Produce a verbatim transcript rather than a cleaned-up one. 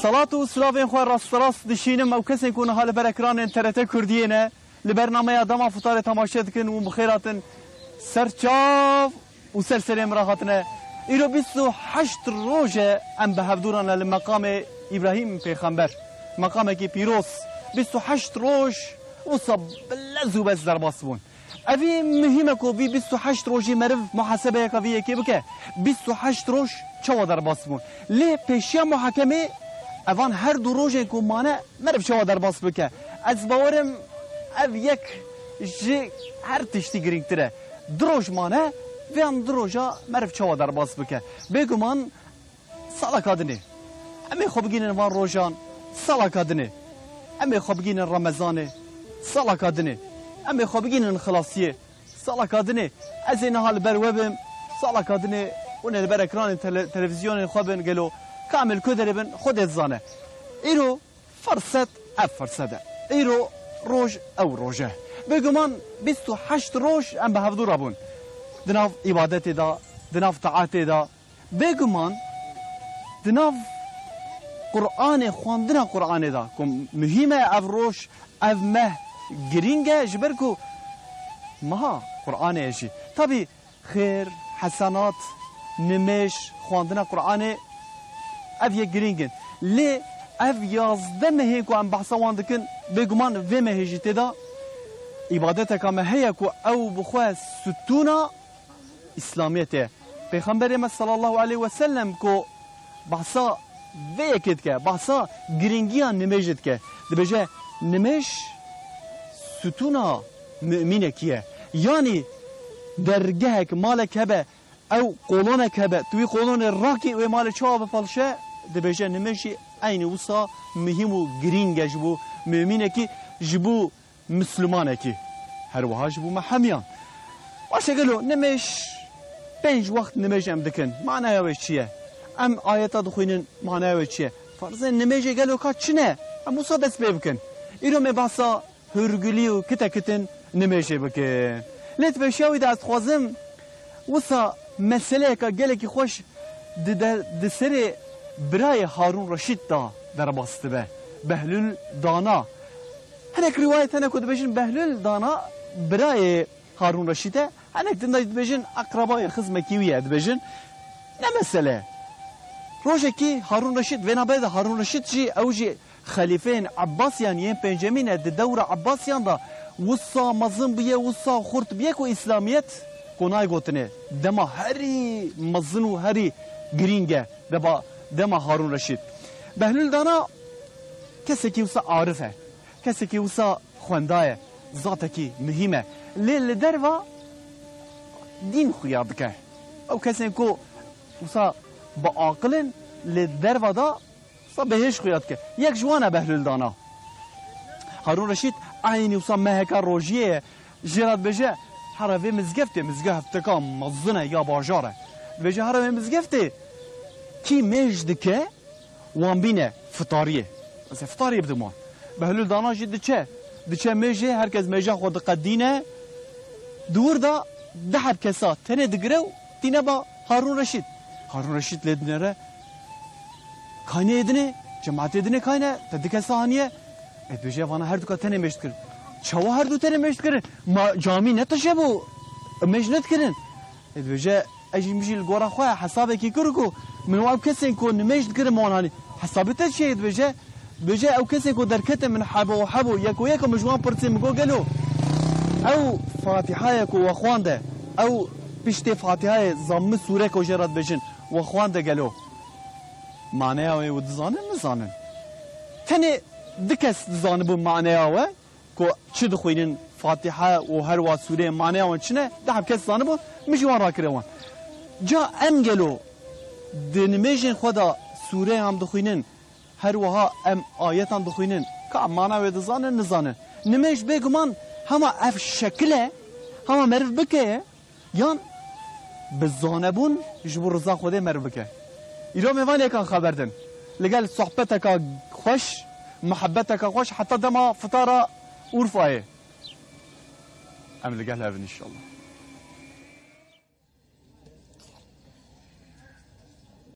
Salat û silavên xwe rasterast dişînim ew kesên ku niha li ber ekranên T R T Kurdiyê ne, li bernameya Dema Fitarê temaşe dikin û bi xêr hatin ser çav û ser serê min re hatine. Îro bîst û heşt roj e em bi hevdû re ne li meqamê Îbrahîm Pêxember. Meqamekî pîroz. Bîst û heşt roj wisa bi lez û bez derbas bûn. Evî muhîm e ku vî bîst û heşt rojî meriv muhasebeyeka vî yekê bike. Bîst û heşt roj çawa derbas bûn? Lê pêşiya muhakemê evan her du rojên ku mane meriv çawa derbas bike? Ez bawerim ev yek ji her tiştî girîngtir e. Du roj mane, vêyan du roja meriv çawa derbas bike? Bêguman salaka dinê. Em ê xwe bigînin van rojan, salaka dinê. Em ê xwe bigînin Remezanê, salaka dinê. Em ê xwe bigînin Xilasiyê, salaka dinê. Ez ê niha li ber we bim, salaka dinê hûn ê li ber ekranên tele-, televîzyonên xwe bin, gelo ka em ê li ku derê bin, Xwedê dizane. Îro firset ev firset e. Îro roj ew roj e. Bêguman bîst û heşt roj em bi hevdû re bûn. Di nav îbadetê de, di nav taetê de, bêguman di nav Qur'anê, xwendina Qur'anê de ku muhîm e, ev roj, ev meh girîng e, ji ber ku meha Qur'anê ye jî. Tabî xêr, hesenat, nimêj, xwendina Qur'anê, ev yek girîng in. Lê ev yazdeh mehên ku em behsa wan dikin, bêguman vê mehê jî tê de îbadeteka me heye ku ew bi xwe stûna Îslamiyetê ye. Pêxemberê me sallallahu aleyhi ve sellem ku behsa vê yekê dike, behsa girîngiya nimêjê dike. Dibêje, nimêj stûna mumînekî ye. Yanî dergehek, malek hebe, ew qolonek hebe, tu wî qolonê rakî wê malê çawa bipelşe, dibêje nimêj jî eynî wisa muhîm û girîng e ji bo mumînekî, ji bo Mislimanekî, her wiha ji bo me hemiyan. Baş e, gelo nimêj, pênc wext nimêj em dikin, manaya wê çi ye? Em ayeta dixwînin, manaya wê çi ye? Ferzên nimêjê gelo ka çi ne? Em wisa dest pê bikin. Îro me behsa hûrgulî û kite kitin nimêjê bikin. Lê di pêşiya wî de ez dixwazim wisa meseleyeka gelekî xweş di de, di serê birayê Harûn Reşîd de derbas dibe. Behlûl Dana. Hinek rîwayet hene ku dibêjin Behlûl Dana birayê Harûn Reşîd e. Hinek din de dibêjin eqrebayê xizmekî wî ye dibêjin. Ne mesele. Rojekî Harûn Reşîd, vêna berê de Harûn Reşîd jî, ew jî xelîfeyên Ebbasiyan yên pêncemîn e. Di dewra Ebbasiyan de wisa mezin bûye, wisa xurt bûye ku Îslamiyet, ku nayê gotinê, dema herî mezin û herî girîng e, deba, dema Harûn Reşîd. Behlûl Dana kesekî wisa arif e. Kesekî wisa xwenda ye, zatekî muhîm e. Lê li derva dîn xuya dike. Ew kesên ku wisa bi aqil in, li derva de wisa bi hêj xuya dike. Yek ji wan e Behlûl Dana. Harûn Reşîd eynî wisa meheka rojiyê ye. Jê re dibêje, here vê mizgeftê, mizgefteka mezin e ya bajar e. Dibêje, here vê mizgeftê kî mêj dike, wan bîne fitariyê. Ez ê fitariyê bidim wan. Behlûl Dana jî diçe. Diçe mêjê, her kes mêja xwe diqedîne. Di wir de du heb kesa tenê digire û tîne ba Harûn Reşîd. Harûn Reşîd lê dinêre. Kayneyê dinê, cemaetê dinê kayne, te du kesa haniye. Ê dibêje, vana her duka tenê mêj dikirin. Çawa her du tenê mêj dikirin? Ma camî ne tije bû, mêj nedikirin? Ê dibêje, ez jî, min jî li gora xwe hesabekî kir ku min wan kesên ku nimêj dikirin, min wan hanî. Hesabê te çi ye? Dibêje, dibêje, ew kesên ku derketin min hebo hebo, yeko yeko min ji wan pirsî, min got, gelo ew Fatîhayê ku we xwande, ew piştê Fatîhayê zammî sûre ku jê re dibêjin, we xwande gelo? Maneya wê û dizanin, nizanin? Tenê du kes dizanibûn maneya we, ku çi dixwînin, Fatiha û her wa sûreyên maneya wan çi ne, du heb kes zanibûn, min jî wan rakire wan. Ca em gelo di nimêjên xwe de sûreyan dixwînin, her wiha em ayetan dixwînin, ka mana wê dizanin, nizanin? Nimêj bêguman hema ev şekil e, hema meriv bike ye, yan bi zanebûn ji bo riza Xwedê meriv bike. Îro mêvanê kan xeber din. Li gel sohbeteka xweş, muhebbeteka xweş heta dema fitara Urfayê. Em li gel hev in înşallah.